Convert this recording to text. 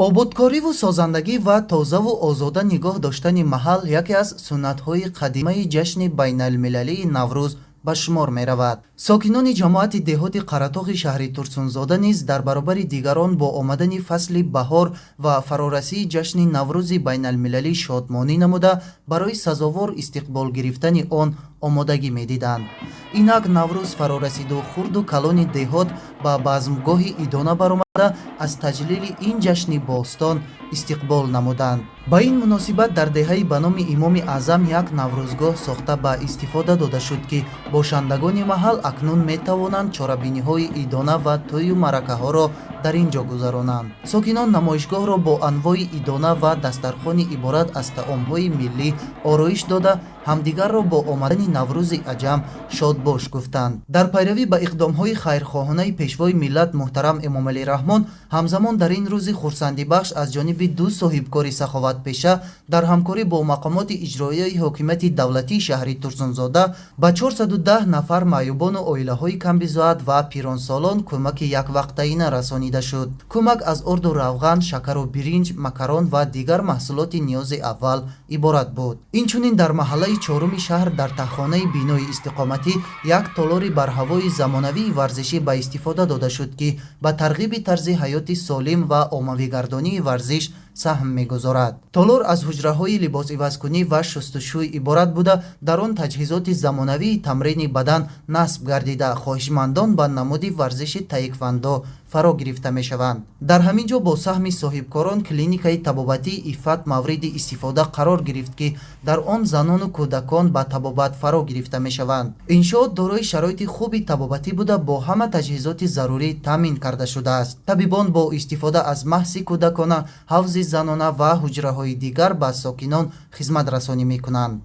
Ободкориву созандагӣ ва тозаву озода нигоҳ доштани маҳал яке аз суннатҳои қадимаи ҷашни байналмилалии Наврӯз ба шумор меравад. Сокинони ҷамоати деҳоти Қаратоғи шаҳри Турсунзода низ дар баробари дигарон бо омадани фасли баҳор ва фарорасии ҷашни Наврӯзи байналмилалӣ шодмонӣ намуда, барои сазовор истиқбол гирифтани он омодагӣ медиданд. Инак, Наврӯз фарорасиду хурду калони деҳот ба базмгоҳи идона баромада, аз таҷлили ин ҷашни бостон истиқбол намуданд. Ба ин муносибат дар деҳаи ба номи Имоми Аъзам як наврӯзгоҳ сохта ба истифода дода шуд, ки бошандагони маҳал акнун метавонанд чорабиниҳои идона ва тӯю маъракаҳоро дар ин ҷо гузаронанд. Сокинон намоишгоҳро бо анвои идона ва дастархони иборат аз таомҳои миллӣ ороиш дода, ҳамдигарро бо омадани Наврӯзи аҷам шодбош гуфтанд. Дар пайравӣ ба иқдомҳои хайрхоҳонаи Пешвои миллат муҳтарам Эмомалӣ Раҳмон, ҳамзамон дар ин рӯзи хурсандибахш аз ҷониби ду соҳибкори саховатпеша дар ҳамкорӣ бо мақомоти иҷроияи ҳокимияти давлатии шаҳри Турсунзода ба 410 нафар маъюбону оилаҳои камбизоат ва пиронсолон кӯмаки яквақтаина расонида шуд. Кӯмак аз орду равған, шакару биринҷ, макарон ва дигар маҳсулоти ниёзи аввал иборат буд. Инчунин дар маҳаллаи чоруми шаҳр дар таҳхонаи бинои истиқоматӣ як толори барҳавои замонавии варзишӣ ба истифода дода шуд, ки ба тарғиби тарзи ҳаёти солим ва оммавигардонии варзиш саҳм мегузорад. Толор аз ҳуҷраҳои либосивазкунӣ ва шустушӯй иборат буда, дар он таҷҳизоти замонавии тамрини бадан насб гардида, хоҳишмандон ба намуди варзиши таеквандо фаро гирифта мешаванд. Дар ҳамин ҷо бо саҳми соҳибкорон клиникаи табобатии Иффат мавриди истифода қарор гирифт, ки дар он занону кӯдакон ба табобат фаро гирифта мешаванд. Иншоот дорои шароити хуби табобатӣ буда, бо ҳама таҷҳизоти зарурӣ таъмин карда шудааст. Табибон бо истифода аз маҳси кӯдакона, ҳавзи занона ва ҳуҷраҳои дигар ба сокинон хизматрасонӣ мекунанд.